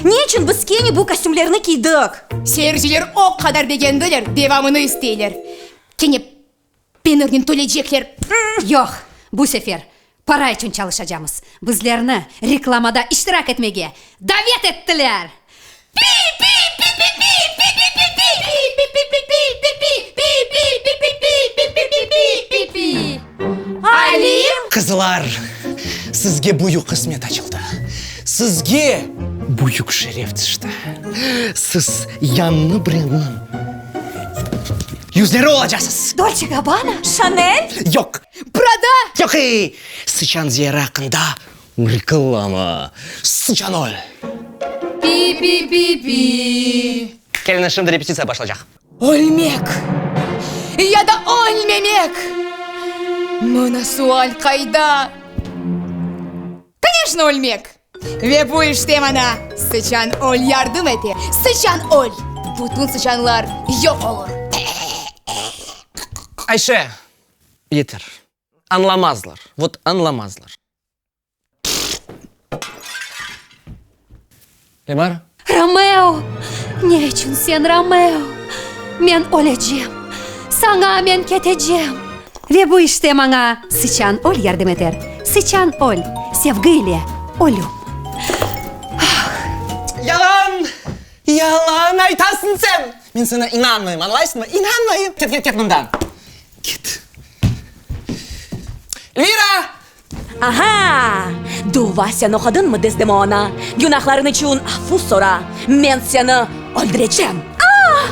Ne içün biz kene bu kostümlerni kiydik? Seyirciler o qadar begendiler, devamını isteyler. Kene penirnen tölecekler. Yoq, bu sefer para içün çalışacamız. Bizlerni reklamada iştirak etmege davet ettiler! Alim! Qızlar, sizge büyük qısmet açıldı. Sizge büyük şeref tüşti. Siz yañı brendniñ yüzleri olacaqsız. Dolce Gabbana? Şanel? Yoq. Prada? Yoq, ey! Sıçan zeeri aqqında reklama. Sıçanol. Pi-pi-pi-pi. Keliñiz, şimdi repetitsiya başlaycaq. Ölmek ya da ölmemek? Mına sual qayda? Koneçno, ölmek! Ve bu işte maña Sıçan öl yardım ete. Sıçan öl, bütün sıçanlar yoq olur. Ayşe, yeter. Añlamazlar, vot añlamazlar. Lemar? Romeo! Ne içün sen, Romeo? Men ölecem, saña men ketecem. Ve bu işte maña Sıçan öl yardım eter. Sıçan öl, sevgi ile ölüm. Ah! Yalan! Yalan aytasıñ sen! Men saña inanmayım, añlaysıñmı? İnanmayım! Ket, ket, ket mından! Ket! Elvira! Aha! Dua sen oqudıñmı Desdemona? Günahlarıñ içün afu sora, men seni öldürecem! Ah!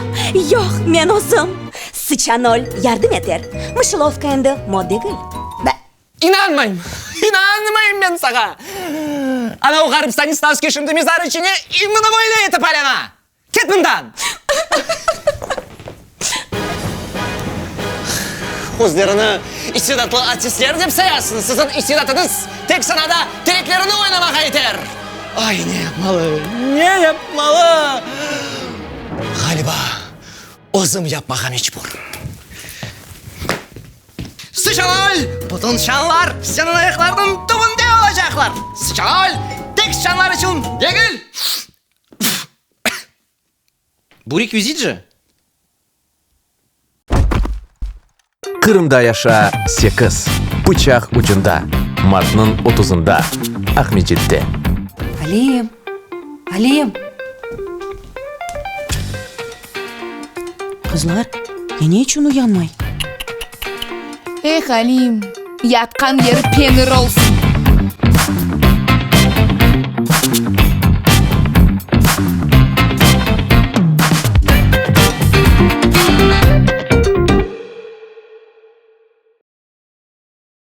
Yoq, men özüm! Sıçanöl yardım eter. Mışılovka endi mod degil. Be! İnanmayım! İnanmayım men saña! Ana o ğarip Stanislavskiy şimdi mezar içine mına böyle etip alana! Ket mından! Özlerini istidatlı artistler dep sayasıñız, siziñ istidatıñız tek sanada tereklerini oynamağa yeter! Ay, ne yapmalı, ne yapmalı? Ğaliba, özüm yapmağa mecbur. Sıçanol! Bütün şanlar seniñ ayaqlarınıñ tübünde olacaqlar! Sıçanol, tek sıçanlar içün degil! Bu rekvizit je? Qırımda yaşa sekiz, Pıçaq ucunda, martnıñ otuzında, Aqmescitte. Alim! Alim! Qızlar, ya ne içün uyanmay? Eh, Alim, yatqan yeri penir olsun!